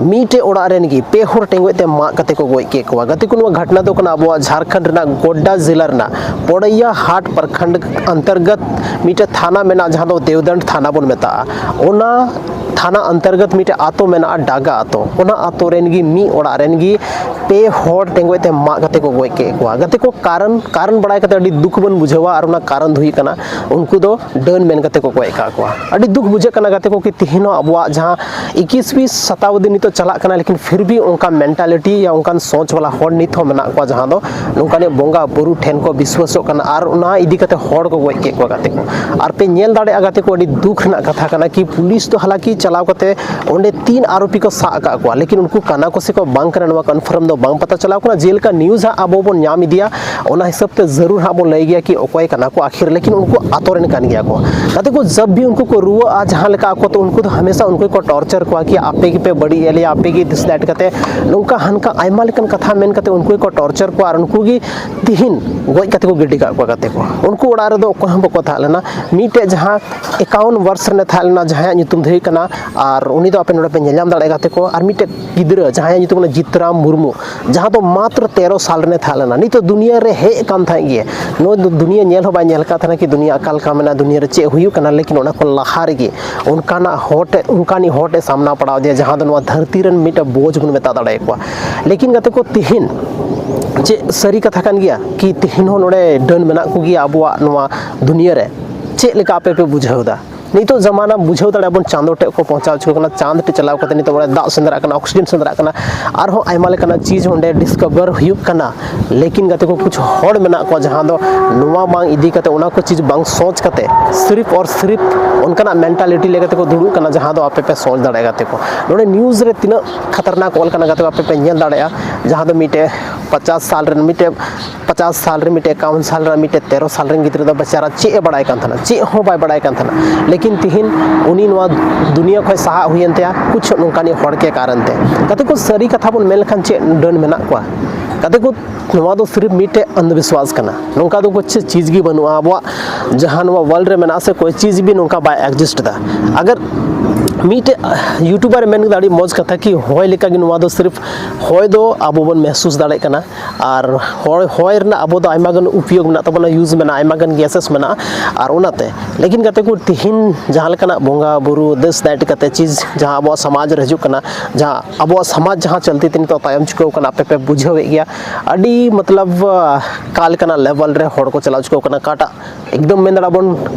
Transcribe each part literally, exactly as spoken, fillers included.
ᱢᱤᱫᱴᱮᱡ ᱚᱲᱟᱜ ᱨᱮᱱ ᱜᱮ ᱯᱮ ᱦᱚᱲ ᱴᱮᱸᱜᱚᱡ ᱛᱮ ᱢᱟᱜ ᱠᱟᱛᱮ ᱠᱚ ᱜᱚᱡ ᱠᱮᱫ ᱠᱚᱣᱟ᱾ ᱜᱟᱛᱮ ᱠᱚ, ᱱᱚᱣᱟ ᱜᱷᱚᱴᱱᱟ ᱫᱚ ᱠᱟᱱᱟ ᱟᱵᱚᱣᱟᱜ ᱡᱷᱟᱲᱠᱷᱚᱸᱰ ᱨᱮᱱᱟᱜ ᱜᱳᱰᱰᱟ ᱡᱮᱞᱟ ᱨᱮᱱᱟᱜ ᱯᱚᱲᱮᱭᱟ ᱦᱟᱴ ᱯᱨᱚᱠᱷᱚᱸᱰ ᱚᱱᱛᱚᱨᱜᱚᱛ ᱢᱤᱫᱴᱮᱡ ᱛᱷᱟᱱᱟ ᱢᱮᱱᱟᱜᱼᱟ, ᱡᱟᱦᱟᱸ ᱫᱚ ᱫᱮᱣᱫᱟᱱᱰ ᱛᱷᱟᱱᱟ ᱵᱚᱱ ᱢᱮᱛᱟᱜᱼᱟ᱾ ᱚᱱᱟ ᱛᱷᱟᱱᱟ ᱚᱱᱛᱚᱨᱜᱚᱛ ᱢᱤᱫᱴᱮᱡ ᱟᱛᱳ ᱢᱮᱱᱟᱜᱼᱟ, ᱰᱟᱜᱟ ᱟᱛᱳ᱾ ᱚᱱᱟ ᱟᱛᱳ ᱨᱮᱱ ᱜᱮ ᱢᱤᱫ ᱚᱲᱟᱜ ᱨᱮᱱ ᱜᱮ ᱯᱮ ᱦᱚᱲ ᱴᱮᱸᱜᱚᱡ ᱛᱮ ᱢᱟᱜ ᱠᱟᱛᱮ ᱠᱚ ᱜᱚᱡ ᱠᱮᱫ ᱠᱚᱣᱟ᱾ ᱜᱟᱛᱮ ᱠᱚ, ᱠᱟᱨᱚᱱ ᱠᱟᱨᱚᱱ ᱵᱟᱲᱟᱭ ᱠᱟᱛᱮ ᱟᱹᱰᱤ ᱫᱩᱠ ᱵᱚᱱ ᱵᱩᱡᱷᱟᱹᱣᱟ, ᱟᱨ ᱚᱱᱟ ᱠᱟᱨᱚᱱ ᱫᱚ ᱦᱩᱭᱩᱜ ᱠᱟᱱᱟ ᱩᱱᱠᱩ ᱫᱚ ᱰᱟᱹᱱ ᱢᱮᱱ ᱠᱟᱛᱮ ᱠᱚ ᱜᱚᱡ ᱟᱠᱟᱫ ᱠᱚᱣᱟ᱾ ᱟᱹᱰᱤ ᱫᱩᱠ ᱵᱩᱡᱷᱟᱹᱜ ᱠᱟᱱᱟ ᱜᱟᱛᱮ ᱠᱚ, ᱠᱤ ᱛᱤᱦᱤᱧ ᱦᱚᱸ ᱟᱵᱚᱣᱟᱜ ᱡᱟᱦᱟᱸ ᱤᱠᱤᱥ ᱣᱤ ᱥᱟᱛᱟᱵᱫᱤ ᱱᱤᱛᱚᱜ ᱪᱟᱞᱟᱜ ᱠᱟᱱᱟ, ᱞᱮᱠᱤᱱ ᱯᱷᱤᱨ ᱵᱷᱤ ᱚᱱᱠᱟ ᱢᱮᱱᱴᱟᱞᱤᱴᱤ ᱭᱟ ᱚᱱᱠᱟᱱ ᱥᱳᱪ ᱣᱟᱞᱟ ᱦᱚᱲ ᱱᱤᱛ ᱦᱚᱸ ᱢᱮᱱᱟᱜ ᱠᱚᱣᱟ, ᱡᱟᱦᱟᱸ ᱫᱚ ᱱᱚᱝᱠᱟᱱᱤᱡ ᱵᱚᱸᱜᱟ ᱵᱩᱨᱩ ᱴᱷᱮᱱ ᱠᱚ ᱵᱤᱥᱣᱟᱥᱚᱜ ᱠᱟᱱᱟ ᱟᱨ ᱚᱱᱟ ᱤᱫᱤ ᱠᱟᱛᱮ ᱦᱚᱲ ᱠᱚ ᱜᱚᱡ ᱠᱮᱫ ᱠᱚᱣᱟ ᱜᱟᱛᱮ ᱠᱚ᱾ ᱟᱨ ᱯᱮ ᱧᱮᱞ ᱫᱟᱲᱮᱭᱟᱜᱼᱟ ᱜᱟᱛᱮ ᱠᱚ, ᱟᱹᱰᱤ ᱫᱩᱠ ᱨᱮᱱᱟᱜ ᱠᱟᱛᱷᱟ ᱠᱟᱱᱟ ᱠᱤ ᱯᱩᱞᱤᱥ ᱫᱚ ᱦᱟᱞᱟᱠᱤ ᱪᱟᱞᱟᱣ ᱠᱟᱛᱮ ᱚᱸᱰᱮ ᱛᱤᱱ ᱟᱨᱳᱯᱤ ᱠᱚ ᱥᱟᱵ ᱟᱠᱟᱫ ᱠᱚᱣᱟ, ᱞᱮᱠᱤᱱ ᱩᱱᱠᱩ ᱠᱟᱱᱟ ᱠᱚ ᱥᱮ ᱠᱚ ᱵᱟᱝ ᱠᱟᱱᱟ, ᱱᱚᱣᱟ ᱠᱚᱱᱯᱷᱟᱨᱢ ᱫᱚ ᱵᱟᱝ ᱯᱟᱛᱟ ᱪᱟᱞᱟᱣ ᱠᱟᱱᱟ᱾ ᱡᱮᱞᱮᱠᱟ ᱱᱤᱭᱩᱡᱽ ᱦᱟᱸᱜ ᱟᱵᱚ ᱵᱚᱱ ᱧᱟᱢ ᱤᱫᱤᱭᱟ, ᱚᱱᱟ ᱦᱤᱥᱟᱹᱵ ᱛᱮ ᱡᱟᱹᱨᱩᱲ ᱦᱟᱸᱜ ᱵᱚᱱ ᱞᱟᱹᱭ ᱜᱮᱭᱟ ᱠᱤ ᱚᱠᱚᱭ ᱠᱟᱱᱟ ᱠᱚ ᱟᱠᱷᱤᱨ, ᱞᱮᱠᱤᱱ ᱩᱱᱠᱩ ᱟᱛᱳ ᱨᱮᱱ ᱠᱟᱱ ᱜᱮᱭᱟ ᱠᱚ᱾ ᱜᱟᱛᱮ ᱠᱚ, ᱡᱟᱵ ᱵᱷᱤ ᱩᱱᱠᱩ ᱠᱚ ᱨᱩᱣᱟᱹᱜᱼᱟ, ᱡᱟᱦᱟᱸ ᱞᱮᱠᱟ ᱟᱠᱚ, ᱛᱚ ᱩᱱᱠᱩ ᱫᱚ ᱦᱟᱢᱮᱥᱟ ᱩᱱᱠᱩ ᱠᱚ ᱴᱚᱨᱪᱟᱨ ᱠᱚᱣᱟ ᱠᱤ ᱟᱯᱮ ᱜᱮᱯᱮ ᱵᱟᱹᱲᱤᱡ ᱮᱫ ᱞᱮᱭᱟ, ᱟᱯᱮ ᱜᱮ ᱫᱤᱥ ᱫᱟᱭᱤᱴ ᱠᱟᱛᱮ ᱱᱚᱝᱠᱟ ᱦᱟᱱᱠᱟ ᱟᱭᱢᱟ ᱞᱮᱠᱟᱱ ᱠᱟᱛᱷᱟ ᱢᱮᱱ ᱠᱟᱛᱮ ᱩᱱᱠᱩ ᱜᱮᱠᱚ ᱴᱚᱨᱪᱟᱨ ᱠᱚᱣᱟ ᱟᱨ ᱩᱱᱠᱩ ᱜᱮ ᱛᱤᱦᱤᱧ ᱜᱚᱡ ᱠᱟᱛᱮ ᱠᱚ ᱜᱤᱰᱤ ᱠᱟᱜ ᱠᱚᱣᱟ ᱜᱟᱛᱮ ᱠᱚ᱾ ᱩᱱᱠᱩ ᱚᱲᱟᱜ ᱨᱮᱫᱚ ᱚᱠᱚᱭ ᱦᱚᱸ ᱵᱟᱠᱚ ᱛᱟᱦᱮᱸ ᱞᱮᱱᱟ᱾ ᱢᱤᱫᱴᱮᱡ ᱡᱟᱦᱟᱸ ᱮᱠᱟᱣᱚᱱ ᱵᱚᱨᱥ ᱨᱮᱱᱮ ᱛᱟᱦᱮᱸ ᱞᱮᱱᱟ, ᱡᱟᱦᱟᱸᱭᱟᱜ ᱧᱩᱛᱩᱢ ᱫᱚ ᱦᱩᱭᱩᱜ ᱠᱟᱱᱟ, ᱟᱨ ᱩᱱᱤ ᱫᱚ ᱟᱯᱮ ᱱᱚᱰᱮ ᱯᱮ ᱧᱮᱞ ᱧᱟᱢ ᱫᱟᱲᱮᱭᱟᱜᱼᱟ ᱜᱟᱛᱮ ᱠᱚ, ᱟᱨ ᱢᱤᱫᱴᱮᱡ ᱜᱤᱫᱽᱨᱟᱹ ᱡᱟᱦᱟᱸᱭᱟᱜ ᱧᱩᱛᱩᱢ ᱠᱟᱱᱟ ᱡᱤᱛᱨᱟᱢ ᱢᱩᱨᱢᱩ, ᱡᱟᱦᱟᱸ ᱫᱚ ᱢᱟᱛᱨᱚ ᱛᱮᱨᱚ ᱥᱟᱞ ᱨᱮᱱᱮ ᱛᱟᱦᱮᱸ ᱞᱮᱱᱟ᱾ ᱱᱤᱛᱚᱜ ᱫᱩᱱᱤᱭᱟᱹ ᱨᱮ ᱦᱮᱡ ᱟᱠᱟᱱ ᱛᱟᱦᱮᱸᱫ ᱜᱮ, ᱱᱚᱣᱟ ᱫᱚ ᱫᱩᱱᱤᱭᱟᱹ ᱧᱮᱞ ᱦᱚᱸ ᱵᱟᱭ ᱧᱮᱞ ᱟᱠᱟᱫ ᱛᱟᱦᱮᱱᱟ ᱠᱤ ᱫᱩᱱᱤᱭᱟᱹ ᱚᱠᱟ ᱞᱮᱠᱟ ᱢᱮᱱᱟᱜᱼᱟ, ᱫᱩᱱᱤᱭᱟᱹ ᱨᱮ ᱪᱮᱫ ᱦᱩᱭᱩᱜ ᱠᱟᱱᱟ, ᱞᱮᱠᱤᱱ ᱚᱱᱟ ᱠᱷᱚᱱ ᱞᱟᱦᱟ ᱨᱮᱜᱮ ᱚᱱᱠᱟᱱᱟᱜ ᱦᱚᱴ ᱚᱱᱠᱟᱱᱤᱡ ᱦᱚᱴ ᱮ ᱥᱟᱢᱱᱟ ᱯᱟᱲᱟᱣ ᱟᱫᱮᱭᱟ, ᱡᱟᱦᱟᱸ ᱫᱚ ᱱᱚᱣᱟ ᱫᱷᱟᱹᱨᱛᱤ ᱨᱮᱱ ᱢᱤᱫᱴᱮᱱ ᱵᱳᱡᱽ ᱵᱚᱱ ᱢᱮᱛᱟ ᱫᱟᱲᱮᱭᱟᱠᱚᱣᱟ᱾ ᱞᱮᱠᱤᱱ ᱜᱟᱛᱮ ᱠᱚ, ᱛᱤᱦᱤᱧ ᱪᱮᱫ ᱥᱟᱹᱨᱤ ᱠᱟᱛᱷᱟ ᱠᱟᱱ ᱜᱮᱭᱟ ᱠᱤ ᱛᱤᱦᱤᱧ ᱦᱚᱸ ᱱᱚᱰᱮ ᱰᱟᱹᱱ ᱢᱮᱱᱟᱜ ᱠᱚᱜᱮᱭᱟ ᱟᱵᱚᱣᱟᱜ ᱱᱚᱣᱟ ᱫᱩᱱᱤᱭᱟᱹ ᱨᱮ? ᱪᱮᱫ ᱞᱮᱠᱟ ᱟᱯᱮ ᱯᱮ ᱵᱩᱡᱷᱟᱹᱣ ᱮᱫᱟ? ᱱᱤᱛᱚᱜ ᱡᱟᱢᱟᱱᱟ ᱵᱩᱡᱷᱟᱹᱣ ᱫᱟᱲᱮᱭᱟᱜ ᱵᱚᱱ, ᱪᱟᱸᱫᱚ ᱴᱷᱮᱡ ᱠᱚ ᱯᱳᱸᱪᱷᱟᱣ ᱦᱚᱪᱚ ᱠᱟᱱᱟ, ᱪᱟᱸᱫ ᱴᱷᱮᱡ ᱪᱟᱞᱟᱣ ᱠᱟᱛᱮ ᱱᱤᱛᱚᱜ ᱚᱸᱰᱮ ᱫᱟᱜ ᱥᱮᱸᱫᱽᱨᱟᱜ ᱠᱟᱱᱟ, ᱚᱠᱥᱤᱡᱮᱱ ᱥᱮᱸᱫᱽᱨᱟᱜ ᱠᱟᱱᱟ, ᱟᱨᱦᱚᱸ ᱟᱭᱢᱟ ᱞᱮᱠᱟᱱᱟᱜ ᱪᱤᱡᱽ ᱚᱸᱰᱮ ᱰᱤᱥᱠᱚᱵᱷᱟᱨ ᱦᱩᱭᱩᱜ ᱠᱟᱱᱟ᱾ ᱞᱮᱠᱤᱱ ᱜᱟᱛᱮ ᱠᱚ, ᱠᱩᱪᱷ ᱦᱚᱲ ᱢᱮᱱᱟᱜ ᱠᱚᱣᱟ ᱡᱟᱦᱟᱸ ᱫᱚ ᱱᱚᱣᱟ ᱵᱟᱝ ᱤᱫᱤ ᱠᱟᱛᱮ, ᱚᱱᱟ ᱠᱚ ᱪᱤᱡᱽ ᱵᱟᱝ ᱥᱚᱪ ᱠᱟᱛᱮ, ᱥᱤᱨᱤᱯ ᱟᱨ ᱥᱤᱨᱤᱯ ᱚᱱᱠᱟᱱᱟᱜ ᱢᱮᱱᱴᱟᱞᱤᱴᱤ ᱞᱮᱠᱟ ᱛᱮᱠᱚ ᱫᱩᱲᱩᱵ ᱠᱟᱱᱟ, ᱡᱟᱦᱟᱸ ᱫᱚ ᱟᱯᱮ ᱯᱮ ᱥᱚᱪ ᱫᱟᱲᱮᱭᱟᱜᱼᱟ ᱜᱟᱛᱮ ᱠᱚ᱾ ᱱᱚᱰᱮ ᱱᱤᱭᱩᱡᱽ ᱨᱮ ᱛᱤᱱᱟᱹᱜ ᱠᱷᱟᱛᱟᱨᱱᱟᱠ ᱚᱞ ᱠᱟᱱᱟ ᱜᱟᱛᱮ ᱠᱚ, ᱟᱯᱮ ᱯᱮ ᱧᱮᱞ ᱫᱟᱲᱮᱭᱟᱜᱼᱟ, ᱡᱟᱦᱟᱸ ᱫᱚ ᱢᱤᱫᱴᱮᱡ ᱯᱚᱪᱟᱥ ᱥᱟᱞ ᱨᱮᱱ, ᱢᱤᱫᱴᱮᱡ ᱯᱚᱪᱟᱥ ᱥᱟᱞ ᱨᱮ, ᱢᱤᱫᱴᱮᱡ ᱮᱠᱟᱣᱚᱱ ᱥᱟᱞ ᱨᱮ, ᱢᱤᱫᱴᱮᱡ ᱛᱮᱨᱚ ᱥᱟᱞ ᱨᱮᱱ ᱜᱤᱫᱽᱨᱟᱹ ᱫᱚ ᱵᱮᱪᱟᱨᱟ ᱪᱮᱫ ᱮ ᱵᱟᱲᱟᱭ ᱠᱟᱱ ᱛᱟᱦᱮᱱᱟ? ᱪᱮᱫ ᱦᱚᱸ ᱵᱟᱭ ᱵᱟᱲᱟᱭ ᱠᱟᱱ ᱛᱟᱦᱮᱱᱟ᱾ ᱞᱮᱠᱤᱱ ᱛᱤᱦᱤᱧ ᱩᱱᱤ ᱱᱚᱣᱟ ᱫᱩᱱᱤᱭᱟᱹ ᱠᱷᱚᱱ ᱥᱟᱦᱟᱜ ᱦᱩᱭᱮᱱ ᱛᱟᱭᱟ ᱠᱩᱪᱷ ᱱᱚᱝᱠᱟᱱᱤᱡ ᱦᱚᱲ ᱠᱮ ᱠᱟᱨᱚᱱ ᱛᱮ᱾ ᱜᱟᱛᱮ ᱠᱚ, ᱥᱟᱹᱨᱤ ᱠᱟᱛᱷᱟ ᱵᱚᱱ ᱢᱮᱱ ᱞᱮᱠᱷᱟᱱ ᱪᱮᱫ ᱰᱟᱹᱱ ᱢᱮᱱᱟᱜ ᱠᱚᱣᱟ? ᱜᱟᱛᱮ ᱠᱚ, ᱱᱚᱣᱟ ᱫᱚ ᱥᱤᱨᱤᱯ ᱢᱤᱫᱴᱮᱡ ᱚᱱᱫᱷᱚᱵᱤᱥᱣᱟᱥ ᱠᱟᱱᱟ᱾ ᱱᱚᱝᱠᱟ ᱫᱚ ᱠᱩᱪᱷ ᱪᱤᱡᱽ ᱜᱮ ᱵᱟᱹᱱᱩᱜᱼᱟ᱾ ᱟᱵᱚᱣᱟᱜ ᱡᱟᱦᱟᱸ ᱱᱚᱣᱟ ᱣᱟᱨᱞᱰ ᱨᱮ ᱢᱮᱱᱟᱜᱼᱟ ᱥᱮ, ᱠᱳᱭ ᱪᱤᱡᱽ ᱵᱷᱤ ᱱᱚᱝᱠᱟ ᱵᱟᱭ ᱮᱠᱡᱤᱥᱴ ᱮᱫᱟ᱾ ᱟᱜᱟᱨ ᱢᱤᱫᱴᱮᱡ ᱤᱭᱩᱴᱩᱵᱟᱨ ᱮ ᱢᱮᱱ ᱠᱮᱫᱟ ᱟᱹᱰᱤ ᱢᱚᱡᱽ ᱠᱟᱛᱷᱟ, ᱠᱤ ᱦᱚᱭ ᱞᱮᱠᱟ ᱜᱮ ᱱᱚᱣᱟ ᱫᱚ ᱥᱤᱨᱯ ᱦᱚᱭ ᱫᱚ ᱟᱵᱚ ᱵᱚᱱ ᱢᱮᱦᱥᱩᱥ ᱫᱟᱲᱮᱭᱟᱜ ᱠᱟᱱᱟ᱾ ᱟᱨ ᱦᱚᱭ, ᱦᱚᱭ ᱨᱮᱱᱟᱜ ᱟᱵᱚ ᱫᱚ ᱟᱭᱢᱟ ᱜᱟᱱ ᱩᱯᱭᱳᱜᱽ ᱢᱮᱱᱟᱜ ᱛᱟᱵᱚᱱᱟ, ᱤᱭᱩᱡᱽ ᱢᱮᱱᱟᱜᱼᱟ, ᱟᱭᱢᱟ ᱜᱟᱱ ᱜᱮᱥᱮᱥ ᱢᱮᱱᱟᱜᱼᱟ᱾ ᱟᱨ ᱚᱱᱟᱛᱮ ᱞᱮᱠᱤᱱ ᱜᱟᱛᱮ ᱠᱚ, ᱛᱤᱦᱤᱧ ᱡᱟᱦᱟᱸ ᱞᱮᱠᱟᱱᱟᱜ ᱵᱚᱸᱜᱟ ᱵᱩᱨᱩ ᱫᱮᱥ ᱫᱟᱭᱤᱴ ᱠᱟᱛᱮ ᱪᱤᱡᱽ ᱡᱟᱦᱟᱸ ᱟᱵᱚᱣᱟᱜ ᱥᱚᱢᱟᱡᱽ ᱨᱮ ᱦᱤᱡᱩᱜ ᱠᱟᱱᱟ, ᱡᱟᱦᱟᱸ ᱟᱵᱚᱣᱟᱜ ᱥᱚᱢᱟᱡᱽ ᱡᱟᱦᱟᱸ ᱪᱚᱞᱛᱤ ᱛᱮ ᱱᱤᱛᱚᱜ ᱛᱟᱭᱚᱢ ᱪᱩᱠᱟᱹᱣ ᱠᱟᱱᱟ, ᱟᱯᱮ ᱯᱮ ᱵᱩᱡᱷᱟᱹᱣᱮᱫ ᱜᱮᱭᱟ᱾ ᱟᱹᱰᱤ ᱢᱚᱛᱞᱚᱵ ᱠᱟ ᱞᱮᱠᱟᱱᱟᱜ ᱞᱮᱵᱮᱞ ᱨᱮ ᱦᱚᱲ ᱠᱚ ᱪᱟᱞᱟᱣ ᱪᱩᱠᱟᱹᱣ ᱠᱟᱱᱟ, ᱚᱠᱟᱴᱟᱜ ᱮᱠᱫᱚᱢ ᱢᱮᱱ ᱫᱟᱲᱮᱭᱟᱜᱼᱟ ᱵᱚᱱ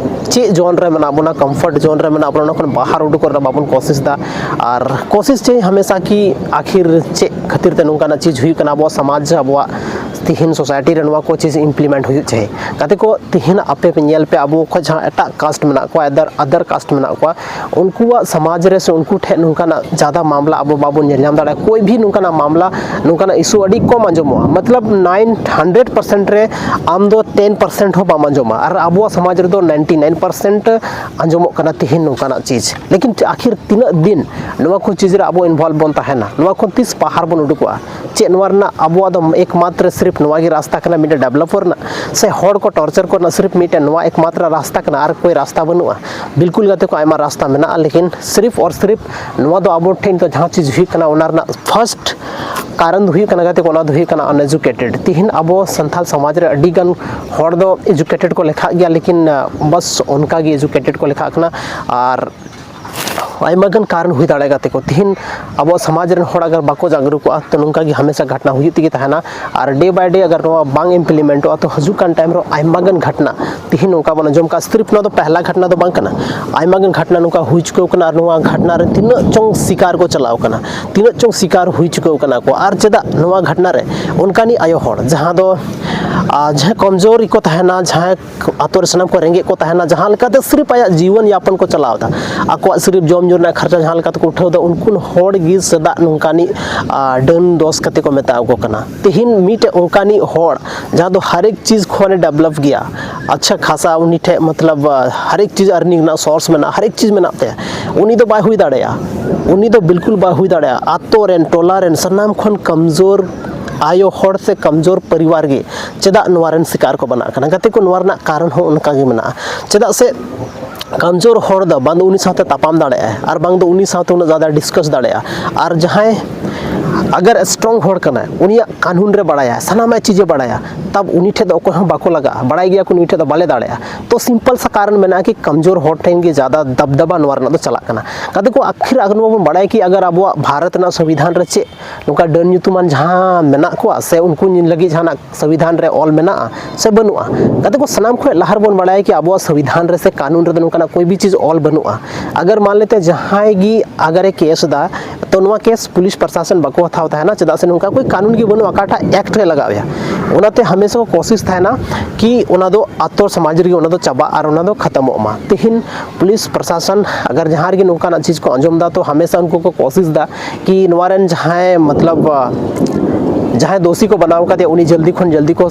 ᱪᱮᱫ ᱡᱳᱱ ᱨᱮ ᱢᱮᱱᱟᱜ ᱵᱚᱱᱟ, ᱠᱚᱢᱯᱷᱚᱨᱴ ᱡᱳᱱ ᱨᱮ ᱢᱮᱱᱟᱜ ᱵᱚᱱᱟ, ᱚᱱᱟ ᱠᱷᱚᱱ ᱵᱟᱦᱟᱨ ᱩᱰᱩᱠᱚᱜ ᱨᱮᱱᱟᱜ ᱵᱟᱵᱚᱱ ᱠᱳᱥᱤᱥ ᱫᱟ᱾ ᱟᱨ ᱠᱳᱥᱤᱥ ᱪᱮ ᱦᱟᱢᱮᱥᱟ ᱠᱤ ᱟᱠᱷᱤᱨ ᱪᱮᱫ ᱠᱷᱟᱹᱛᱤᱨ ᱛᱮ ᱱᱚᱝᱠᱟᱱᱟᱜ ᱪᱤᱡᱽ ᱦᱩᱭᱩᱜ ᱠᱟᱱᱟ, ᱟᱵᱚᱣᱟᱜ ᱥᱚᱢᱟᱡᱽ, ᱟᱵᱚᱣᱟᱜ ᱛᱤᱦᱤᱧ ᱥᱳᱥᱟᱭᱴᱤ ᱨᱮ ᱱᱚᱣᱟ ᱠᱚ ᱪᱤᱡᱽ ᱤᱢᱯᱞᱤᱢᱮᱱᱴ ᱦᱩᱭᱩᱜ ᱪᱟᱹᱦᱤ᱾ ᱜᱟᱛᱮ ᱠᱚ, ᱛᱤᱦᱤᱧ ᱟᱯᱮ ᱯᱮ ᱧᱮᱞ ᱯᱮ, ᱟᱵᱚ ᱠᱷᱚᱱ ᱡᱟᱦᱟᱸ ᱮᱴᱟᱜ ᱠᱟᱥᱴ ᱢᱮᱱᱟᱜ ᱠᱚᱣᱟ, ᱟᱫᱟᱨ ᱟᱫᱟᱨ ᱠᱟᱥᱴ ᱢᱮᱱᱟᱜ ᱠᱚᱣᱟ, ᱩᱱᱠᱩᱣᱟᱜ ᱥᱚᱢᱟᱡᱽ ᱨᱮ ᱥᱮ ᱩᱱᱠᱩ ᱴᱷᱮᱱ ᱱᱚᱝᱠᱟᱱᱟᱜ ᱡᱟᱫᱟ ᱢᱟᱢᱞᱟ ᱟᱵᱚ ᱵᱟᱵᱚᱱ ᱧᱮᱞ ᱧᱟᱢ ᱫᱟᱲᱮᱭᱟᱜᱼᱟ᱾ ᱠᱳᱭ ᱵᱷᱤ ᱱᱚᱝᱠᱟᱱᱟᱜ ᱢᱟᱢᱞᱟ, ᱱᱚᱝᱠᱟᱱᱟᱜ ᱤᱥᱩ ᱟᱹᱰᱤ ᱠᱚᱢ ᱟᱸᱡᱚᱢᱚᱜᱼᱟ᱾ ᱢᱚᱛᱞᱚᱵ ᱱᱟᱭᱤᱱ ᱦᱟᱱᱰᱨᱮᱰ ᱯᱟᱨᱥᱮᱱᱴ ᱨᱮ ᱟᱢ ᱫᱚ ᱴᱮᱱ ᱯᱟᱨᱥᱮᱱᱴ ᱦᱚᱸ ᱵᱟᱢ ᱟᱸᱡᱚᱢᱟ, ᱟᱨ ᱟᱵᱚᱣᱟᱜ ᱥᱚᱢᱟᱡᱽ ᱨᱮᱫᱚ ᱱᱟᱭᱤᱱᱴᱤ ᱱᱟᱭᱤᱱ ᱯᱟᱨᱥᱮᱱᱴ ᱟᱸᱡᱚᱢᱚᱜ ᱠᱟᱱᱟ ᱛᱤᱦᱤᱧ ᱱᱚᱝᱠᱟᱱᱟᱜ ᱪᱤᱡᱽ᱾ ᱞᱮᱠᱤᱱ ᱟᱠᱷᱤᱨ ᱛᱤᱱᱟᱹᱜ ᱫᱤᱱ ᱱᱚᱣᱟ ᱠᱚ ᱪᱤᱡᱽ ᱨᱮ ᱟᱵᱚ ᱤᱱᱵᱷᱚᱞᱵᱷ ᱵᱚᱱ ᱛᱟᱦᱮᱱᱟ? ᱱᱚᱣᱟ ᱠᱷᱚᱱ ᱛᱤᱥ ᱵᱟᱦᱟᱨ ᱵᱚᱱ ᱩᱰᱩᱠᱚᱜᱼᱟ? ᱪᱮᱫ ᱱᱚᱣᱟ ᱨᱮᱱᱟᱜ ᱟᱵᱚᱣᱟᱜ ᱫᱚ ᱮᱠᱢᱟᱛᱨᱚ ᱥᱤᱨᱯ ᱱᱚᱣᱟ ᱜᱮ ᱨᱟᱥᱛᱟ ᱠᱟᱱᱟ ᱢᱤᱫᱴᱮᱱ ᱰᱮᱵᱷᱞᱚᱯ ᱨᱮᱱᱟᱜ, ᱥᱮ ᱦᱚᱲ ᱠᱚ ᱴᱚᱨᱪᱟᱨ ᱠᱚ ᱨᱮᱱᱟᱜ ᱥᱤᱨᱯ ᱢᱤᱫᱴᱮᱱ ᱱᱚᱣᱟ ᱮᱠᱢᱟᱛᱨᱚ ᱨᱟᱥᱛᱟ ᱠᱟᱱᱟ, ᱟᱨ ᱠᱳᱭ ᱨᱟᱥᱛᱟ ᱵᱟᱹᱱᱩᱜᱼᱟ? ᱵᱤᱞᱠᱩᱞ ᱜᱟᱛᱮ ᱠᱚ, ᱟᱭᱢᱟ ᱨᱟᱥᱛᱟ ᱢᱮᱱᱟᱜᱼᱟ, ᱞᱮᱠᱤᱱ ᱥᱤᱨᱯ ᱚᱨ ᱥᱤᱨᱯ ᱱᱚᱣᱟ ᱫᱚ ᱟᱵᱚ ᱴᱷᱮᱱ ᱫᱚ ᱡᱟᱦᱟᱸ ᱪᱤᱡᱽ ᱦᱩᱭᱩᱜ ᱠᱟᱱᱟ, ᱚᱱᱟ ᱨᱮᱱᱟᱜ ᱯᱷᱟᱥᱴ ᱠᱟᱨᱚᱱ ᱫᱚ ᱦᱩᱭᱩᱜ ᱠᱟᱱᱟ ᱜᱟᱛᱮ ᱠᱚ, ᱚᱱᱟ ᱫᱚ ᱦᱩᱭᱩᱜ ᱠᱟᱱᱟ ᱟᱱᱮᱡᱩᱠᱮᱴᱮᱰ᱾ ᱛᱤᱦᱤᱧ ᱟᱵᱚ ᱥᱟᱱᱛᱟᱲ ᱥᱚᱢᱟᱡᱽ ᱨᱮ ᱟᱹᱰᱤ ᱜᱟᱱ ᱦᱚᱲ ᱫᱚ ᱮᱡᱩᱠᱮᱴᱮᱰ ᱠᱚ ᱞᱮᱠᱷᱟᱜ ᱜᱮᱭᱟ, ᱞᱮᱠᱤᱱ ᱵᱟᱥ ᱚᱱᱠᱟ ᱜᱮ ᱮᱡᱩᱠᱮᱴᱮᱰ ᱠᱚ ᱞᱮᱠᱷᱟᱜ ᱠᱟᱱᱟ᱾ ᱟᱨ ᱟᱭᱢᱟ ᱜᱟᱱ ᱠᱟᱨᱚᱱ ᱦᱩᱭ ᱫᱟᱲᱮᱭᱟᱜᱼᱟ ᱜᱟᱛᱮ ᱠᱚ᱾ ᱛᱤᱦᱤᱧ ᱟᱵᱚᱣᱟᱜ ᱥᱚᱢᱟᱡᱽ ᱨᱮᱱ ᱦᱚᱲ ᱟᱜᱟᱨ ᱵᱟᱠᱚ ᱡᱟᱜᱽᱨᱩᱠᱚᱜᱼᱟ, ᱛᱚ ᱱᱚᱝᱠᱟ ᱜᱮ ᱦᱟᱢᱮᱥᱟ ᱜᱷᱟᱴᱱᱟ ᱦᱩᱭᱩᱜ ᱛᱮᱜᱮ ᱛᱟᱦᱮᱱᱟ᱾ ᱟᱨ ᱰᱮ ᱵᱟᱭ ᱰᱮ ᱟᱜᱟᱨ ᱱᱚᱣᱟ ᱵᱟᱝ ᱤᱢᱯᱞᱤᱢᱮᱱᱴᱚᱜᱼᱟ, ᱛᱚ ᱦᱤᱡᱩᱜ ᱠᱟᱱ ᱴᱟᱭᱤᱢ ᱨᱮ ᱟᱭᱢᱟ ᱜᱟᱱ ᱜᱷᱟᱴᱱᱟ, ᱛᱤᱦᱤᱧ ᱱᱚᱝᱠᱟ ᱵᱚᱱ ᱟᱸᱡᱚᱢ ᱠᱟᱜᱼᱟ, ᱥᱤᱨᱯ ᱱᱚᱣᱟ ᱫᱚ ᱯᱮᱦᱞᱟ ᱜᱷᱟᱴᱱᱟ ᱫᱚ ᱵᱟᱝ ᱠᱟᱱᱟ, ᱟᱭᱢᱟ ᱜᱟᱱ ᱜᱷᱟᱴᱱᱟ ᱱᱚᱝᱠᱟ ᱦᱩᱭ ᱪᱩᱠᱟᱹᱣ ᱠᱟᱱᱟ᱾ ᱟᱨ ᱱᱚᱣᱟ ᱜᱷᱟᱴᱱᱟ ᱨᱮ ᱛᱤᱱᱟᱹᱜ ᱪᱚᱝ ᱥᱤᱠᱟᱨ ᱠᱚ ᱪᱟᱞᱟᱣ ᱠᱟᱱᱟ, ᱛᱤᱱᱟᱹᱜ ᱪᱚᱝ ᱥᱤᱠᱟᱨ ᱦᱩᱭ ᱪᱩᱠᱟᱹᱣ ᱠᱟᱱᱟ ᱠᱚ, ᱟᱨ ᱪᱮᱫᱟᱜ ᱱᱚᱣᱟ ᱜᱷᱟᱴᱱᱟ ᱨᱮ ᱚᱱᱠᱟᱱᱤᱡ ᱟᱭᱳ ᱦᱚᱲ ᱡᱟᱦᱟᱸ ᱫᱚ, ᱟᱨ ᱡᱟᱦᱟᱸᱭ ᱠᱚᱢᱡᱳᱨ ᱜᱮᱠᱚ ᱛᱟᱦᱮᱱᱟ, ᱡᱟᱦᱟᱸᱭ ᱟᱛᱳ ᱨᱮ ᱥᱟᱱᱟᱢ ᱠᱚ ᱨᱮᱸᱜᱮᱡ ᱠᱚ ᱛᱟᱦᱮᱱᱟ, ᱡᱟᱦᱟᱸ ᱞᱮᱠᱟᱛᱮ ᱥᱤᱨᱯ ᱟᱭᱟᱜ ᱡᱤᱭᱚᱱ ᱭᱟᱯᱚᱱ ᱠᱚ ᱪᱟᱞᱟᱣ ᱮᱫᱟ, ᱟᱠᱚᱣᱟᱜ ᱥᱤᱨᱯ ᱡᱚᱢ ᱧᱩ ᱨᱮᱱᱟᱜ ᱠᱷᱚᱨᱪᱟ ᱡᱟᱦᱟᱸ ᱞᱮᱠᱟ ᱛᱮᱠᱚ ᱩᱴᱷᱟᱹᱣ ᱮᱫᱟ, ᱩᱱᱠᱩ ᱦᱚᱲ ᱜᱮ ᱪᱮᱫᱟᱜ ᱱᱚᱝᱠᱟᱱᱤᱡ, ᱟᱨ, ᱰᱟᱹᱱ ᱫᱚᱥ ᱠᱟᱛᱮ ᱠᱚ ᱢᱮᱛᱟ ᱠᱚ ᱠᱟᱱᱟ? ᱛᱤᱦᱤᱧ ᱢᱤᱫᱴᱮᱡ ᱚᱱᱠᱟᱱᱤᱡ ᱦᱚᱲ ᱡᱟᱦᱟᱸ ᱫᱚ ᱦᱟᱨᱮᱠ ᱪᱤᱡᱽ ᱠᱷᱚᱱᱮ ᱰᱮᱵᱷᱞᱚᱯ ᱜᱮᱭᱟ, ᱟᱪᱪᱷᱟ ᱠᱷᱟᱥᱟ ᱩᱱᱤ ᱴᱷᱮᱡ ᱢᱚᱛᱞᱚᱵ, ᱟᱨ, ᱦᱟᱨᱮᱠ ᱪᱤᱡᱽ ᱟᱨᱱᱤᱝ ᱨᱮᱱᱟᱜ ᱥᱳᱨᱥ ᱢᱮᱱᱟᱜᱼᱟ, ᱦᱟᱨᱮᱠ ᱪᱤᱡᱽ ᱢᱮᱱᱟᱜ ᱛᱟᱭᱟ, ᱩᱱᱤ ᱫᱚ ᱵᱟᱭ ᱦᱩᱭ ᱫᱟᱲᱮᱭᱟᱜᱼᱟ᱾ ᱩᱱᱤ ᱫᱚ ᱵᱤᱞᱠᱩᱞ ᱵᱟᱭ ᱦᱩᱭ ᱫᱟᱲᱮᱭᱟᱜᱼᱟ᱾ ᱟᱛᱳ ᱨᱮᱱ, ᱴᱚᱞᱟ ᱨᱮᱱ ᱥᱟᱱᱟᱢ ᱠᱷᱚᱱ ᱠᱚᱢᱡᱳᱨ ᱟᱭᱳ ᱦᱚᱲ ᱥᱮ ᱠᱟᱢᱡᱳᱨ ᱯᱚᱨᱤᱵᱟᱨ ᱜᱮ ᱪᱮᱫᱟᱜ ᱱᱚᱣᱟ ᱨᱮᱱ ᱥᱤᱠᱟᱨ ᱠᱚ ᱵᱮᱱᱟᱜ ᱠᱟᱱᱟ? ᱜᱟᱛᱮ ᱠᱚ, ᱱᱚᱣᱟ ᱨᱮᱱᱟᱜ ᱠᱟᱨᱚᱱ ᱦᱚᱸ ᱚᱱᱠᱟ ᱜᱮ ᱢᱮᱱᱟᱜᱼᱟ᱾ ᱪᱮᱫᱟᱜ ᱥᱮ ᱠᱟᱢᱡᱳᱨ ᱦᱚᱲ ᱫᱚ ᱵᱟᱝ ᱫᱚ ᱩᱱᱤ ᱥᱟᱶᱛᱮ ᱛᱟᱯᱟᱢ ᱫᱟᱲᱮᱭᱟᱜᱼᱟᱭ, ᱟᱨ ᱵᱟᱝ ᱫᱚ ᱩᱱᱤ ᱥᱟᱶᱛᱮ ᱩᱱᱟᱹᱜ ᱡᱟᱫᱟ ᱰᱤᱥᱠᱟᱥ ᱫᱟᱲᱮᱭᱟᱜᱼᱟ᱾ ᱟᱨ ᱡᱟᱦᱟᱸᱭ ᱟᱜᱟᱨ ᱥᱴᱨᱚᱝ ᱦᱚᱲ ᱠᱟᱱᱟᱭ, ᱩᱱᱤᱭᱟᱜ ᱠᱟᱹᱱᱩᱱ ᱨᱮ ᱵᱟᱲᱟᱭᱟ, ᱥᱟᱱᱟᱢᱟᱜ ᱪᱤᱡᱮ ᱵᱟᱲᱟᱭᱟ, ᱛᱟᱵ ᱩᱱᱤ ᱴᱷᱮᱡ ᱫᱚ ᱚᱠᱚᱭ ᱦᱚᱸ ᱵᱟᱠᱚ ᱞᱟᱜᱟᱜᱼᱟ, ᱵᱟᱲᱟᱭ ᱜᱮᱭᱟ ᱠᱚ ᱱᱩᱭ ᱴᱷᱮᱡ ᱫᱚ ᱵᱟᱞᱮ ᱫᱟᱲᱮᱭᱟᱜᱼᱟ᱾ ᱛᱚ ᱥᱤᱢᱯᱚᱞ ᱥᱟ ᱠᱟᱨᱚᱱ ᱢᱮᱱᱟᱜᱼᱟ ᱠᱤ ᱠᱟᱢᱡᱳᱨ ᱦᱚᱲ ᱴᱷᱮᱱ ᱜᱮ ᱡᱟᱫᱟ ᱫᱟᱵᱫᱟᱵᱟ ᱱᱚᱣᱟ ᱨᱮᱱᱟᱜ ᱫᱚ ᱪᱟᱞᱟᱜ ᱠᱟᱱᱟ᱾ ᱜᱟᱛᱮ ᱠᱚ, ᱟᱠᱷᱤᱨ ᱟᱜ ᱱᱚᱣᱟ ᱵᱚᱱ ᱵᱟᱲᱟᱭᱟ ᱠᱤ ᱟᱜᱟᱨ ᱟᱵᱚᱣᱟᱜ ᱵᱷᱟᱨᱚᱛ ᱨᱮᱱᱟᱜ ᱥᱚᱝᱵᱤᱫᱷᱟᱱ ᱨᱮ ᱪᱮᱫ ᱱᱚᱝᱠᱟ ᱰᱟᱹᱱ ᱧᱩᱛᱩᱢᱟᱱ ᱡᱟᱦᱟᱸ ᱢᱮᱱᱟᱜ ᱠᱚᱣᱟ ᱥᱮ ᱩᱱᱠᱩ ᱞᱟᱹᱜᱤᱫ ᱡᱟᱦᱟᱱᱟᱜ ᱥᱚᱝᱵᱤᱫᱷᱟᱱ ᱨᱮ ᱚᱞ ᱢᱮᱱᱟᱜᱼᱟ ᱥᱮ ᱵᱟᱹᱱᱩᱜᱼᱟ? ᱜᱟᱛᱮ ᱠᱚ, ᱥᱟᱱᱟᱢ ᱠᱷᱚᱱ ᱞᱟᱦᱟ ᱨᱮᱵᱚᱱ ᱵᱟᱲᱟᱭᱟ ᱠᱤ ᱟᱵᱚᱣᱟᱜ ᱥᱚᱝᱵᱤᱫᱷᱟᱱ ᱨᱮ ᱥᱮ ᱠᱟᱹᱱᱩᱱ ᱨᱮᱫᱚ ᱱᱚᱝᱠᱟᱱᱟᱜ ᱠᱳᱭ ᱵᱤ ᱪᱤᱡᱽ ᱚᱞ ᱵᱟᱹᱱᱩᱜᱼᱟ᱾ ᱟᱜᱟᱨ ᱢᱟᱱ ᱞᱮᱛᱮ ᱡᱟᱦᱟᱸᱭ ᱜᱮ ᱟᱜᱟᱨᱮ ᱠᱮᱥ ᱮᱫᱟ, ᱛᱚ ᱱᱚᱣᱟ ᱠᱮᱥ ᱯᱩᱞᱤᱥ ᱯᱨᱚᱥᱟᱥᱚᱱ ᱵᱟᱠᱚ ᱦᱟᱛᱟᱣ ᱛᱟᱦᱮᱱᱟ, ᱪᱮᱫᱟᱜ ᱥᱮ ᱱᱚᱝᱠᱟ ᱠᱳᱭ ᱠᱟᱹᱱᱩᱱ ᱜᱮ ᱵᱟᱹᱱᱩᱜᱼᱟ ᱚᱠᱟᱴᱟᱜ ᱮᱠᱴ ᱨᱮ ᱞᱟᱜᱟᱣ ᱮᱭᱟ᱾ ᱚᱱᱟᱛᱮ ᱦᱟᱢᱮᱥᱟ ᱠᱚ ᱠᱳᱥᱤᱥ ᱛᱟᱦᱮᱱᱟ ᱠᱤ ᱚᱱᱟ ᱫᱚ ᱟᱛᱳ ᱥᱚᱢᱟᱡᱽ ᱨᱮᱜᱮ ᱚᱱᱟ ᱫᱚ ᱪᱟᱵᱟᱜ ᱟᱨ ᱚᱱᱟ ᱫᱚ ᱠᱷᱟᱛᱚᱢᱚᱜ ᱢᱟ᱾ ᱛᱮᱦᱮᱧ ᱯᱩᱞᱤᱥ ᱯᱨᱚᱥᱟᱥᱚᱱ ᱟᱜᱟᱨ ᱡᱟᱦᱟᱸ ᱨᱮᱜᱮ ᱱᱚᱝᱠᱟᱱᱟᱜ ᱪᱤᱡᱽ ᱠᱚ ᱟᱸᱡᱚᱢ ᱮᱫᱟ, ᱛᱚ ᱦᱟᱢᱮᱥᱟ ᱩᱱᱠᱩ ᱠᱚ ᱠᱳᱥᱤᱥ ᱮᱫᱟ ᱠᱤ ᱱᱚᱣᱟ ᱨᱮᱱ ᱡᱟᱦᱟᱸᱭ, ᱢᱚᱛᱞᱚᱵ, ᱡᱟᱦᱟᱸᱭ ᱫᱳᱥᱤ ᱠᱚ ᱵᱮᱱᱟᱣ ᱠᱟᱫᱮᱭᱟ, ᱩᱱᱤ ᱡᱚᱞᱫᱤ ᱠᱷᱚᱱ ᱡᱚᱞᱫᱤ ᱠᱚ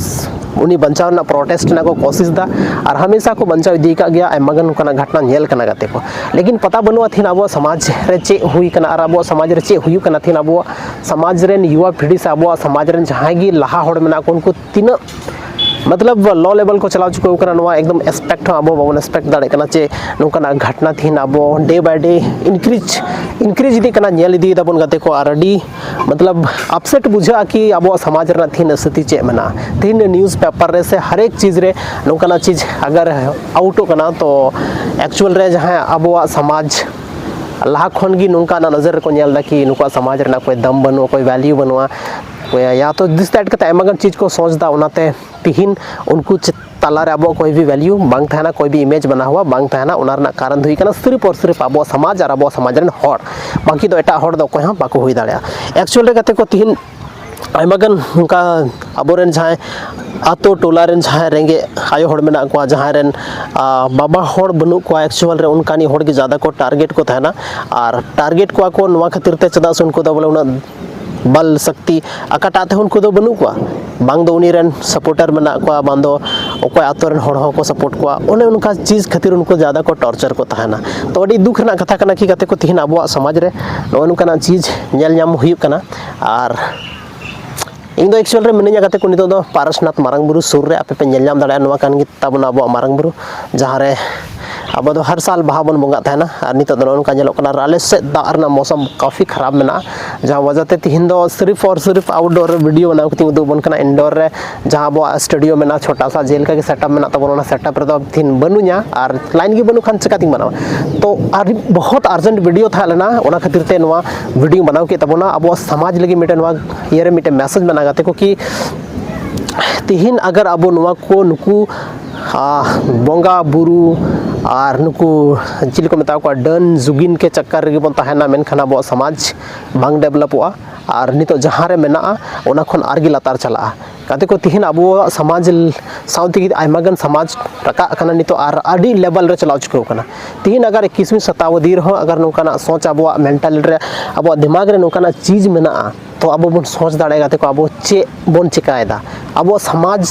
ᱩᱱᱤ ᱵᱟᱧᱪᱟᱣ ᱨᱮᱱᱟᱜ ᱯᱨᱚᱴᱮᱥᱴ ᱨᱮᱱᱟᱜ ᱠᱚ ᱠᱳᱥᱤᱥ ᱮᱫᱟ᱾ ᱟᱨ ᱦᱟᱢᱮᱥᱟ ᱠᱚ ᱵᱟᱧᱪᱟᱣ ᱤᱫᱤ ᱟᱠᱟᱫ ᱜᱮᱭᱟ, ᱟᱭᱢᱟ ᱜᱟᱱ ᱚᱱᱠᱟᱱᱟᱜ ᱜᱷᱚᱴᱚᱱᱟ ᱧᱮᱞ ᱠᱟᱱᱟ ᱜᱟᱛᱮ ᱠᱚ᱾ ᱞᱮᱠᱤᱱ ᱯᱟᱛᱟ ᱵᱟᱹᱱᱩᱜᱼᱟ ᱛᱮᱦᱮᱧ ᱟᱵᱚᱣᱟᱜ ᱥᱚᱢᱟᱡᱽ ᱨᱮ ᱪᱮᱫ ᱦᱩᱭ ᱠᱟᱱᱟ ᱟᱨ ᱟᱵᱚᱣᱟᱜ ᱥᱚᱢᱟᱡᱽ ᱨᱮ ᱪᱮᱫ ᱦᱩᱭᱩᱜ ᱠᱟᱱᱟ᱾ ᱛᱮᱦᱮᱧ ᱟᱵᱚᱣᱟᱜ ᱥᱚᱢᱟᱡᱽ ᱨᱮᱱ ᱭᱩᱣᱟ ᱯᱤᱲᱦᱤ ᱥᱮ ᱟᱵᱚᱣᱟᱜ ᱥᱚᱢᱟᱡᱽ ᱨᱮᱱ ᱡᱟᱦᱟᱸᱭ ᱜᱮ ᱞᱟᱦᱟ ᱦᱚᱲ ᱢᱮᱱᱟᱜ ᱠᱚ, ᱩᱱᱠᱩ ᱛᱤᱱᱟᱹᱜ, ᱢᱚᱛᱞᱚᱵ, ᱞᱳ ᱞᱮᱵᱮᱞ ᱠᱚ ᱪᱟᱞᱟᱣ ᱪᱩᱠᱟᱹᱣ ᱠᱟᱱᱟ, ᱱᱚᱣᱟ ᱮᱠᱫᱚᱢ ᱮᱠᱥᱯᱮᱠᱴ ᱦᱚᱸ ᱟᱵᱚ ᱵᱟᱵᱚᱱ ᱮᱠᱥᱯᱮᱠᱴ ᱫᱟᱲᱮᱭᱟᱜ ᱠᱟᱱᱟ ᱡᱮ ᱱᱚᱝᱠᱟᱱᱟᱜ ᱜᱷᱚᱴᱚᱱᱟ ᱛᱮᱦᱮᱧ ᱟᱵᱚ ᱰᱮ ᱵᱟᱭ ᱰᱮ ᱤᱱᱠᱨᱤᱡᱽ ᱤᱱᱠᱨᱤᱡᱽ ᱤᱫᱤᱜ ᱠᱟᱱᱟ, ᱧᱮᱞ ᱤᱫᱤᱭᱮᱫᱟ ᱵᱚᱱ ᱜᱟᱛᱮ ᱠᱚ᱾ ᱟᱨ ᱟᱹᱰᱤ, ᱢᱚᱛᱞᱚᱵ, ᱟᱯᱥᱮᱴ ᱵᱩᱡᱷᱟᱹᱜᱼᱟ ᱠᱤ ᱟᱵᱚᱣᱟᱜ ᱥᱚᱢᱟᱡᱽ ᱨᱮᱱᱟᱜ ᱛᱮᱦᱮᱧ ᱥᱛᱷᱤᱛᱤ ᱪᱮᱫ ᱢᱮᱱᱟᱜᱼᱟ᱾ ᱛᱮᱦᱮᱧ ᱱᱤᱭᱩᱡᱽ ᱯᱮᱯᱟᱨ ᱨᱮ ᱥᱮ ᱦᱟᱨᱮᱠ ᱪᱤᱡᱽ ᱨᱮ ᱱᱚᱝᱠᱟᱱᱟᱜ ᱪᱤᱡᱽ ᱟᱜᱟᱨ ᱟᱣᱩᱴᱚᱜ ᱠᱟᱱᱟ, ᱛᱚ ᱮᱠᱪᱩᱭᱮᱞ ᱨᱮ ᱡᱟᱦᱟᱸ ᱟᱵᱚᱣᱟᱜ ᱥᱚᱢᱟᱡᱽ ᱞᱟᱦᱟ ᱠᱷᱚᱱ ᱜᱮ ᱱᱚᱝᱠᱟᱱᱟᱜ ᱱᱚᱡᱚᱨ ᱨᱮᱠᱚ ᱧᱮᱞ ᱮᱫᱟ ᱠᱤ ᱱᱩᱠᱩᱣᱟᱜ ᱥᱚᱢᱟᱡᱽ ᱨᱮᱱᱟᱜ ᱠᱳᱭ ᱫᱟᱢ ᱵᱟᱹᱱᱩᱜᱼᱟ, ᱠᱳᱭ ᱵᱷᱮᱞᱤᱭᱩ ᱵᱟᱹᱱᱩᱜᱼᱟ, ᱠᱳᱭ ᱭᱟ ᱛᱚ ᱫᱤᱥ ᱫᱮᱴ ᱠᱟᱛᱮ ᱟᱭᱢᱟ ᱜᱟᱱ ᱪᱤᱡᱽ ᱠᱚ ᱥᱚᱪ ᱮᱫᱟ᱾ ᱚᱱᱟᱛᱮ ᱛᱤᱦᱤᱧ ᱩᱱᱠᱩ ᱪᱮ-, ᱛᱟᱞᱟᱨᱮ ᱟᱵᱚᱣᱟᱜ ᱠᱳᱭ ᱵᱷᱤ ᱵᱷᱮᱞᱤᱭᱩ ᱵᱟᱝ ᱛᱟᱦᱮᱱᱟ, ᱠᱳᱭ ᱵᱷᱤ ᱤᱢᱮᱡᱽ ᱵᱟᱱᱟ ᱦᱩᱣᱟ ᱵᱟᱝ ᱛᱟᱦᱮᱱᱟ᱾ ᱚᱱᱟ ᱨᱮᱱᱟᱜ ᱠᱟᱨᱚᱱ ᱫᱚ ᱦᱩᱭᱩᱜ ᱠᱟᱱᱟ ᱥᱤᱨᱯ ᱟᱨ ᱥᱤᱨᱯ ᱟᱵᱚᱣᱟᱜ ᱥᱚᱢᱟᱡᱽ ᱟᱨ ᱟᱵᱚᱣᱟᱜ ᱥᱚᱢᱟᱡᱽ ᱨᱮᱱ ᱦᱚᱲ, ᱵᱟᱹᱠᱤ ᱫᱚ ᱮᱴᱟᱜ ᱦᱚᱲ ᱫᱚ ᱚᱠᱚᱭ ᱦᱚᱸ ᱵᱟᱠᱚ ᱦᱩᱭ ᱫᱟᱲᱮᱭᱟᱜᱼᱟ᱾ ᱮᱠᱪᱩᱭᱮᱞ ᱨᱮ ᱜᱟᱛᱮ ᱠᱚ, ᱛᱤᱦᱤᱧ ᱟᱭᱢᱟ ᱜᱟᱱ ᱚᱱᱠᱟ ᱟᱵᱚᱨᱮᱱ ᱡᱟᱦᱟᱸᱭ ᱟᱛᱳ ᱴᱚᱞᱟ ᱨᱮᱱ ᱡᱟᱦᱟᱸᱭ ᱨᱮᱸᱜᱮᱡ ᱟᱭᱳ ᱦᱚᱲ ᱢᱮᱱᱟᱜ ᱠᱚᱣᱟ, ᱡᱟᱦᱟᱸᱭ ᱨᱮᱱ, ᱟ, ᱵᱟᱵᱟ ᱦᱚᱲ ᱵᱟᱹᱱᱩᱜ ᱠᱚᱣᱟ, ᱮᱠᱪᱩᱭᱮᱞ ᱨᱮ ᱚᱱᱠᱟᱱᱤᱡ ᱦᱚᱲ ᱜᱮ ᱡᱟᱫᱟ ᱠᱚ ᱴᱟᱨᱜᱮᱴ ᱠᱚ ᱛᱟᱦᱮᱱᱟ᱾ ᱟᱨ ᱴᱟᱨᱜᱮᱴ ᱠᱚᱣᱟ ᱠᱚ ᱱᱚᱣᱟ ᱠᱷᱟᱹᱛᱤᱨ ᱛᱮ, ᱪᱮᱫᱟᱜ ᱥᱮ ᱩᱱᱠᱩ ᱫᱚ ᱵᱚᱞᱮ ᱩᱱᱟᱹᱜ ᱵᱟᱞ ᱥᱚᱠᱛᱤ ᱚᱠᱟᱴᱟᱜ ᱛᱮᱦᱚᱸ ᱩᱱᱠᱩ ᱫᱚ ᱵᱟᱹᱱᱩᱜ ᱠᱚᱣᱟ, ᱵᱟᱝ ᱫᱚ ᱩᱱᱤ ᱨᱮᱱ ᱥᱟᱯᱳᱨᱴᱟᱨ ᱢᱮᱱᱟᱜ ᱠᱚᱣᱟ, ᱵᱟᱝ ᱫᱚ ᱚᱠᱚᱭ ᱟᱛᱳ ᱨᱮᱱ ᱦᱚᱲ ᱦᱚᱸᱠᱚ ᱥᱟᱯᱳᱨᱴ ᱠᱚᱣᱟ᱾ ᱚᱱᱮ ᱚᱱᱠᱟ ᱪᱤᱡᱽ ᱠᱷᱟᱹᱛᱤᱨ ᱩᱱᱠᱩ ᱡᱟᱫᱟ ᱠᱚ ᱴᱚᱨᱪᱟᱨ ᱠᱚ ᱛᱟᱦᱮᱱᱟ᱾ ᱛᱚ ᱟᱹᱰᱤ ᱫᱩᱠ ᱨᱮᱱᱟᱜ ᱠᱟᱛᱷᱟ ᱠᱟᱱᱟ ᱠᱤ ᱜᱟᱛᱮ ᱠᱚ, ᱛᱤᱦᱤᱧ ᱟᱵᱚᱣᱟᱜ ᱥᱚᱢᱟᱡᱽ ᱨᱮ ᱱᱚᱜᱼᱚ ᱱᱚᱝᱠᱟᱱᱟᱜ ᱪᱤᱡᱽ ᱧᱮᱞ ᱧᱟᱢ ᱦᱩᱭᱩᱜ ᱠᱟᱱᱟ᱾ ᱟᱨ ᱤᱧ ᱫᱚ ᱮᱠᱪᱩᱭᱮᱞ ᱨᱮ ᱢᱤᱱᱟᱹᱧᱟ ᱜᱟᱛᱮ ᱠᱚ ᱱᱤᱛᱚᱜ ᱫᱚ ᱯᱟᱨᱮᱥᱱᱟᱛᱷ ᱢᱟᱨᱟᱝ ᱵᱩᱨᱩ ᱥᱩᱨ ᱨᱮ᱾ ᱟᱯᱮ ᱯᱮ ᱧᱮᱞ ᱧᱟᱢ ᱫᱟᱲᱮᱭᱟᱜᱼᱟ, ᱱᱚᱣᱟ ᱠᱟᱱ ᱜᱮ ᱛᱟᱵᱚᱱᱟ ᱟᱵᱚᱣᱟᱜ ᱢᱟᱨᱟᱝ ᱵᱩᱨᱩ, ᱡᱟᱦᱟᱸ ᱨᱮ ᱟᱵᱚ ᱫᱚ ᱦᱟᱨ ᱥᱟᱞ ᱵᱟᱦᱟ ᱵᱚᱱ ᱵᱚᱸᱜᱟᱜ ᱛᱟᱦᱮᱱᱟ᱾ ᱟᱨ ᱱᱤᱛᱚᱜ ᱫᱚ ᱱᱚᱜᱼᱚ ᱱᱚᱝᱠᱟ ᱧᱮᱞᱚᱜ ᱠᱟᱱᱟ, ᱟᱨ ᱟᱞᱮ ᱥᱮᱫ ᱫᱟᱜ ᱨᱮᱱᱟᱜ ᱢᱳᱥᱚᱢ ᱠᱟᱯᱷᱤ ᱠᱷᱟᱨᱟᱯ ᱢᱮᱱᱟᱜᱼᱟ, ᱡᱟᱦᱟᱸ ᱣᱟᱡᱟ ᱛᱮ ᱛᱤᱦᱤᱧ ᱫᱚ ᱥᱤᱨᱤᱯ ᱟᱨ ᱥᱤᱨᱤᱯ ᱟᱣᱩᱴᱰᱳᱨ ᱨᱮ ᱵᱷᱤᱰᱤᱭᱳ ᱵᱮᱱᱟᱣ ᱠᱟᱛᱮᱧ ᱩᱫᱩᱜ ᱟᱵᱚᱱ ᱠᱟᱱᱟ᱾ ᱤᱱᱰᱳᱨ ᱨᱮ ᱡᱟᱦᱟᱸ ᱟᱵᱚᱣᱟᱜ ᱥᱴᱩᱰᱤᱭᱳ ᱢᱮᱱᱟᱜᱼᱟ, ᱪᱷᱳᱴᱟ ᱥᱟ ᱡᱮᱞᱮᱠᱟ ᱜᱮ ᱥᱮᱴᱟᱯ ᱢᱮᱱᱟᱜ ᱛᱟᱵᱚᱱᱟ, ᱚᱱᱟ ᱥᱮᱴᱟᱯ ᱨᱮᱫᱚ ᱛᱤᱦᱤᱧ ᱵᱟᱹᱱᱩᱧᱟ, ᱟᱨ ᱞᱟᱭᱤᱱ ᱜᱮ ᱵᱟᱹᱱᱩᱜ ᱠᱷᱟᱱ ᱪᱤᱠᱟᱹᱛᱤᱧ ᱵᱮᱱᱟᱣᱟ? ᱛᱚ ᱟᱹᱰᱤ ᱵᱚᱦᱚᱛ ᱟᱨᱡᱮᱱᱴ ᱵᱷᱤᱰᱤᱭᱳ ᱛᱟᱦᱮᱸ ᱞᱮᱱᱟ, ᱚᱱᱟ ᱠᱷᱟᱹᱛᱤᱨ ᱛᱮ ᱱᱚᱣᱟ ᱵᱷᱤᱰᱤᱭᱳᱧ ᱵᱮᱱᱟᱣ ᱠᱮᱫ ᱛᱟᱵᱚᱱᱟ᱾ ᱟᱵᱚᱣᱟᱜ ᱥᱚᱢᱟᱡᱽ ᱞᱟᱹᱜᱤᱫ ᱢᱤᱫᱴᱮᱱ ᱱᱚᱣᱟ ᱤᱭᱟᱹ ᱨᱮ ᱢᱤᱫᱴᱮᱱ ᱢᱮᱥᱮᱡᱽ ᱢᱮᱱᱟᱜᱼᱟ ᱜᱟᱛᱮ ᱠᱚ, ᱠᱤ ᱛᱤᱦᱤᱧ ᱟᱜᱟᱨ ᱟᱵᱚ ᱱᱚᱣᱟ ᱠᱚ ᱱᱩᱠᱩ, ᱟ, ᱵᱚᱸᱜᱟ ᱵᱩᱨᱩ ᱟᱨ ᱱᱩᱠᱩ ᱪᱤᱞᱤ ᱠᱚ ᱢᱮᱛᱟ ᱠᱚᱣᱟ, ᱰᱟᱹᱱ ᱡᱩᱜᱤᱱ ᱠᱮ ᱪᱟᱠᱠᱟᱨ ᱨᱮᱜᱮ ᱵᱚᱱ ᱛᱟᱦᱮᱱᱟ, ᱢᱮᱱᱠᱷᱟᱱ ᱟᱵᱚᱣᱟᱜ ᱥᱚᱢᱟᱡᱽ ᱵᱟᱝ ᱰᱮᱵᱷᱞᱚᱯᱚᱜᱼᱟ᱾ ᱟᱨ ᱱᱤᱛᱚᱜ ᱡᱟᱦᱟᱸ ᱨᱮ ᱢᱮᱱᱟᱜᱼᱟ, ᱚᱱᱟ ᱠᱷᱚᱱ ᱟᱨᱜᱮ ᱞᱟᱛᱟᱨ ᱪᱟᱞᱟᱜᱼᱟ᱾ ᱜᱟᱛᱮ ᱠᱚ, ᱛᱤᱦᱤᱧ ᱟᱵᱚᱣᱟᱜ ᱥᱚᱢᱟᱡᱽ ᱥᱟᱶ ᱛᱮᱜᱮ ᱟᱭᱢᱟ ᱜᱟᱱ ᱥᱚᱢᱟᱡᱽ ᱨᱟᱠᱟᱵ ᱟᱠᱟᱱᱟ ᱱᱤᱛᱚᱜ, ᱟᱨ ᱟᱹᱰᱤ ᱞᱮᱵᱮᱞ ᱨᱮ ᱪᱟᱞᱟᱣ ᱪᱩᱠᱟᱹᱣ ᱟᱠᱟᱱᱟ᱾ ᱛᱤᱦᱤᱧ ᱟᱜᱟᱨ ᱮᱠᱠᱤᱥᱣᱤ ᱥᱚᱛᱟᱵᱫᱤ ᱨᱮᱦᱚᱸ ᱟᱜᱟᱨ ᱱᱚᱝᱠᱟᱱᱟᱜ ᱥᱳᱪ ᱟᱵᱚᱣᱟᱜ ᱢᱮᱱᱴᱟᱞᱤᱴᱤ ᱨᱮ, ᱟᱵᱚᱣᱟᱜ ᱫᱤᱢᱟᱜᱽ ᱨᱮ ᱱᱚᱝᱠᱟᱱᱟᱜ ᱪᱤᱡᱽ ᱢᱮᱱᱟᱜᱼᱟ, ᱛᱚ ᱟᱵᱚ ᱵᱚᱱ ᱥᱳᱪ ᱫᱟᱲᱮᱭᱟᱜᱼᱟ ᱜᱟᱛᱮ ᱠᱚ, ᱟᱵᱚ ᱪᱮᱫ ᱵᱚᱱ ᱪᱮᱠᱟᱭᱮᱫᱟ, ᱟᱵᱚᱣᱟᱜ ᱥᱚᱢᱟᱡᱽ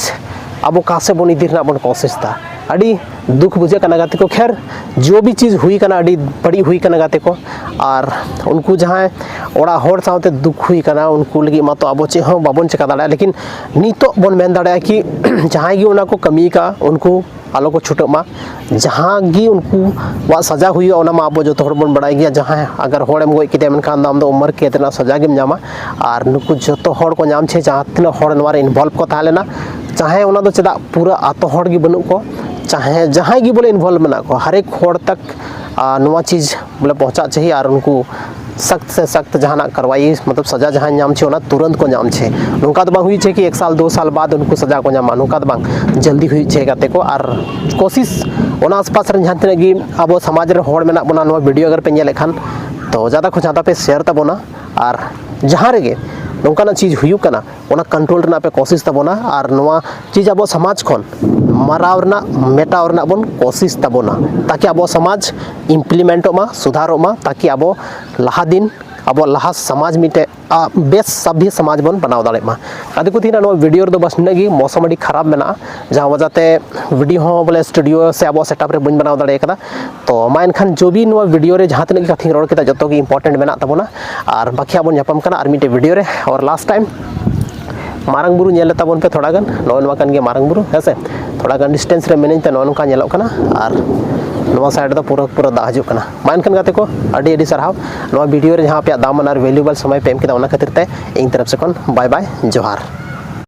ᱟᱵᱚ ᱚᱠᱟ ᱥᱮᱫ ᱵᱚᱱ ᱤᱫᱤ ᱨᱮᱱᱟᱜ ᱵᱚᱱ ᱠᱳᱥᱤᱥ ᱮᱫᱟ᱾ ᱟᱹᱰᱤ ᱫᱩᱠ ᱵᱩᱡᱷᱟᱹᱜ ᱠᱟᱱᱟ ᱜᱟᱛᱮ ᱠᱚ᱾ ᱠᱷᱮᱨ, ᱡᱚ ᱵᱷᱤ ᱪᱤᱡᱽ ᱦᱩᱭ ᱠᱟᱱᱟ, ᱟᱹᱰᱤ ᱵᱟᱹᱲᱤᱡ ᱦᱩᱭ ᱠᱟᱱᱟ ᱜᱟᱛᱮ ᱠᱚ᱾ ᱟᱨ ᱩᱱᱠᱩ ᱡᱟᱦᱟᱸᱭ ᱚᱲᱟᱜ ᱦᱚᱲ ᱥᱟᱶᱛᱮ ᱫᱩᱠ ᱦᱩᱭ ᱠᱟᱱᱟ, ᱩᱱᱠᱩ ᱞᱟᱹᱜᱤᱫ ᱢᱟᱛᱚ ᱟᱵᱚ ᱪᱮᱫ ᱦᱚᱸ ᱵᱟᱵᱚᱱ ᱪᱮᱠᱟ ᱫᱟᱲᱮᱭᱟᱜᱼᱟ᱾ ᱞᱮᱠᱤᱱ ᱱᱤᱛᱚᱜ ᱵᱚᱱ ᱢᱮᱱ ᱫᱟᱲᱮᱭᱟᱜᱼᱟ ᱠᱤ ᱡᱟᱦᱟᱸᱭ ᱜᱮ ᱚᱱᱟ ᱠᱚ ᱠᱟᱹᱢᱤ ᱟᱠᱟᱫ, ᱩᱱᱠᱩ ᱟᱞᱚ ᱠᱚ ᱪᱷᱩᱴᱟᱹᱜ ᱢᱟ᱾ ᱡᱟᱦᱟᱸ ᱜᱮ ᱩᱱᱠᱩᱣᱟᱜ ᱥᱟᱡᱟ ᱦᱩᱭᱩᱜᱼᱟ, ᱚᱱᱟ ᱢᱟ ᱟᱵᱚ ᱡᱚᱛᱚ ᱦᱚᱲ ᱵᱚᱱ ᱵᱟᱲᱟᱭ ᱜᱮᱭᱟ᱾ ᱡᱟᱦᱟᱸᱭ ᱟᱜᱟᱨ ᱦᱚᱲᱮᱢ ᱜᱚᱡ ᱠᱮᱫᱮᱭᱟ, ᱢᱮᱱᱠᱷᱟᱱ ᱫᱚ ᱟᱢ ᱫᱚ ᱩᱢᱟᱹᱨ ᱠᱮᱫ ᱨᱮᱱᱟᱜ ᱥᱟᱡᱟ ᱜᱮᱢ ᱧᱟᱢᱟ᱾ ᱟᱨ ᱱᱩᱠᱩ ᱡᱚᱛᱚ ᱦᱚᱲ ᱠᱚ ᱧᱟᱢ ᱪᱟᱹᱦᱤ, ᱡᱟᱦᱟᱸ ᱛᱤᱱᱟᱹᱜ ᱦᱚᱲ ᱱᱚᱣᱟ ᱨᱮ ᱤᱱᱵᱷᱚᱞᱵᱷ ᱠᱚ ᱛᱟᱦᱮᱸ ᱞᱮᱱᱟ, ᱪᱟᱦᱮ ᱚᱱᱟ ᱫᱚ ᱪᱮᱫᱟᱜ ᱯᱩᱨᱟᱹ ᱟᱛᱳ ᱦᱚᱲ ᱜᱮ ᱵᱟᱹᱱᱩᱜ ᱠᱚ, ᱪᱟᱦᱮ ᱡᱟᱦᱟᱸᱭ ᱜᱮ ᱵᱚᱞᱮ ᱤᱱᱵᱷᱚᱞᱵᱷ ᱢᱮᱱᱟᱜ ᱠᱚ, ᱦᱟᱨ ᱮᱠ ᱦᱚᱲ ᱛᱟᱠ, ᱟᱨ ᱱᱚᱣᱟ ᱪᱤᱡᱽ ᱵᱚᱞᱮ ᱯᱚᱦᱚᱸᱪᱟᱜ ᱪᱟᱹᱦᱤ, ᱟᱨ ᱩᱱᱠᱩ ᱥᱟᱠᱛ ᱥᱮ ᱥᱟᱠᱛ ᱡᱟᱦᱟᱱᱟᱜ ᱠᱟᱨᱣᱟᱭᱤ, ᱢᱚᱛᱞᱚᱵ ᱥᱟᱡᱟ ᱡᱟᱦᱟᱸᱭ ᱧᱟᱢ ᱪᱟᱹᱦᱤ, ᱚᱱᱟ ᱛᱩᱨᱟᱹᱱᱛ ᱠᱚ ᱧᱟᱢ ᱪᱟᱹᱦᱤ᱾ ᱱᱚᱝᱠᱟ ᱫᱚ ᱵᱟᱝ ᱦᱩᱭᱩᱜ ᱪᱟᱹᱦᱤ ᱠᱤ ᱮᱠ ᱥᱟᱞ ᱫᱩ ᱥᱟᱞ ᱵᱟᱫ ᱩᱱᱠᱩ ᱥᱟᱡᱟ ᱠᱚ ᱧᱟᱢᱟ, ᱱᱚᱝᱠᱟ ᱫᱚ ᱵᱟᱝ, ᱡᱚᱞᱫᱤ ᱦᱩᱭᱩᱜ ᱪᱟᱹᱦᱤ ᱜᱟᱛᱮ ᱠᱚ᱾ ᱟᱨ ᱠᱳᱥᱤᱥ ᱚᱱᱟ ᱟᱥᱯᱟᱥ ᱨᱮᱱ ᱡᱟᱦᱟᱸ ᱛᱤᱱᱟᱹᱜ ᱜᱮ ᱟᱵᱚ ᱥᱚᱢᱟᱡᱽ ᱨᱮᱱ ᱦᱚᱲ ᱢᱮᱱᱟᱜ ᱵᱚᱱᱟ, ᱱᱚᱣᱟ ᱵᱷᱤᱰᱤᱭᱳ ᱟᱜᱟᱨ ᱯᱮ ᱧᱮᱞᱮᱫ ᱠᱷᱟᱱ, ᱛᱚ ᱡᱟᱫᱟ ᱠᱷᱚᱱ ᱡᱟᱫᱟ ᱯᱮ ᱥᱮᱭᱟᱨ ᱛᱟᱵᱚᱱᱟ᱾ ᱟᱨ ᱡᱟᱦᱟᱸ ᱨᱮᱜᱮ ᱱᱚᱝᱠᱟᱱᱟᱜ ᱪᱤᱡᱽ ᱦᱩᱭᱩᱜ ᱠᱟᱱᱟ, ᱚᱱᱟ ᱠᱚᱱᱴᱨᱳᱞ ᱨᱮᱱᱟᱜ ᱯᱮ ᱠᱳᱥᱤᱥ ᱛᱟᱵᱚᱱᱟ᱾ ᱟᱨ ᱱᱚᱣᱟ ᱪᱤᱡᱽ ᱟᱵᱚ ᱥᱚᱢᱟᱡᱽ ᱠᱷᱚᱱ ᱢᱟᱨᱟᱣ ᱨᱮᱱᱟᱜ, ᱢᱮᱴᱟᱣ ᱨᱮᱱᱟᱜ ᱵᱚᱱ ᱠᱳᱥᱤᱥ ᱛᱟᱵᱚᱱᱟ, ᱛᱟᱠᱤ ᱟᱵᱚ ᱥᱚᱢᱟᱡᱽ ᱤᱢᱯᱞᱤᱢᱮᱱᱴᱚᱜ ᱢᱟ, ᱥᱩᱫᱷᱟᱨᱚᱜ ᱢᱟ, ᱛᱟᱠᱤ ᱟᱵᱚ ᱞᱟᱦᱟ ᱫᱤᱱ, ᱟᱵᱚ ᱞᱟᱦᱟ ᱥᱚᱢᱟᱡᱽ ᱢᱤᱫᱴᱮᱡ, ᱟ, ᱵᱮᱥ ᱥᱟᱵᱷᱤ ᱥᱚᱢᱟᱡᱽ ᱵᱚᱱ ᱵᱮᱱᱟᱣ ᱫᱟᱲᱮᱭᱟᱜ ᱢᱟ᱾ ᱟᱫᱚ ᱠᱚ ᱛᱤᱦᱤᱧ ᱱᱚᱣᱟ ᱵᱷᱤᱰᱤᱭᱳ ᱨᱮᱫᱚ ᱵᱟᱥ ᱱᱤᱱᱟᱹᱜ ᱜᱮ᱾ ᱢᱳᱥᱚᱢ ᱟᱹᱰᱤ ᱠᱷᱟᱨᱟᱯ ᱢᱮᱱᱟᱜᱼᱟ, ᱡᱟᱦᱟᱸ ᱣᱟᱡᱟ ᱛᱮ ᱵᱷᱤᱰᱤᱭᱳ ᱦᱚᱸ ᱵᱚᱞᱮ ᱥᱴᱩᱰᱤᱭᱳ ᱥᱮ ᱟᱵᱚᱣᱟᱜ ᱥᱮᱴᱟᱯ ᱨᱮ ᱵᱟᱹᱧ ᱵᱮᱱᱟᱣ ᱫᱟᱲᱮ ᱠᱟᱫᱟ᱾ ᱛᱚ ᱢᱟ ᱮᱱᱠᱷᱟᱱ ᱡᱚ ᱵᱷᱤ ᱱᱚᱣᱟ ᱵᱷᱤᱰᱤᱭᱳ ᱨᱮ ᱡᱟᱦᱟᱸ ᱛᱤᱱᱟᱹᱜ ᱜᱮ ᱠᱟᱛᱷᱟᱧ ᱨᱚᱲ ᱠᱮᱫᱟ, ᱡᱚᱛᱚ ᱜᱮ ᱤᱢᱯᱚᱨᱴᱮᱱᱴ ᱢᱮᱱᱟᱜ ᱛᱟᱵᱚᱱᱟ᱾ ᱟᱨ ᱵᱟᱠᱤ ᱟᱵᱚᱱ ᱧᱟᱯᱟᱢ ᱠᱟᱱᱟ ᱟᱨ ᱢᱤᱫᱴᱮᱡ ᱵᱷᱤᱰᱤᱭᱳ ᱨᱮ᱾ ᱟᱨ ᱞᱟᱥᱴ ᱴᱟᱭᱤᱢ ᱢᱟᱨᱟᱝ ᱵᱩᱨᱩ ᱧᱮᱞ ᱞᱮ ᱛᱟᱵᱚᱱ ᱯᱮ ᱛᱷᱚᱲᱟ ᱜᱟᱱ᱾ ᱱᱚᱜᱼᱚ ᱱᱚᱣᱟ ᱠᱟᱱ ᱜᱮᱭᱟ ᱢᱟᱨᱟᱝ ᱵᱩᱨᱩ, ᱦᱮᱸ ᱥᱮ᱾ ᱛᱷᱚᱲᱟ ᱜᱟᱱ ᱰᱤᱥᱴᱮᱱᱥ ᱨᱮ ᱢᱮᱱᱟᱹᱧ ᱛᱮ ᱱᱚᱜᱼᱚ ᱱᱚᱝᱠᱟ ᱧᱮᱞᱚᱜ ᱠᱟᱱᱟ, ᱟᱨ ᱱᱚᱣᱟ ᱥᱟᱭᱤᱰ ᱫᱚ ᱯᱩᱨᱟᱹ ᱯᱩᱨᱟᱹ ᱫᱟᱜ ᱦᱤᱡᱩᱜ ᱠᱟᱱᱟ᱾ ᱢᱟ ᱮᱱᱠᱷᱟᱱ ᱜᱟᱛᱮ ᱠᱚ, ᱟᱹᱰᱤ ᱟᱹᱰᱤ ᱥᱟᱨᱦᱟᱣ ᱱᱚᱣᱟ ᱵᱷᱤᱰᱤᱭᱳ ᱨᱮ ᱡᱟᱦᱟᱸ ᱟᱯᱮᱭᱟᱜ ᱫᱟᱢᱟᱱ ᱟᱨ ᱵᱷᱮᱞᱩᱭᱮᱵᱚᱞ ᱥᱚᱢᱚᱭ ᱯᱮ ᱮᱢ ᱠᱮᱫᱟ, ᱚᱱᱟ ᱠᱷᱟᱹᱛᱤᱨ ᱛᱮ ᱤᱧ ᱛᱚᱨᱚᱯ ᱥᱮ ᱠᱷᱚᱱ ᱵᱟᱭ ᱵᱟᱭ, ᱡᱚᱦᱟᱨ᱾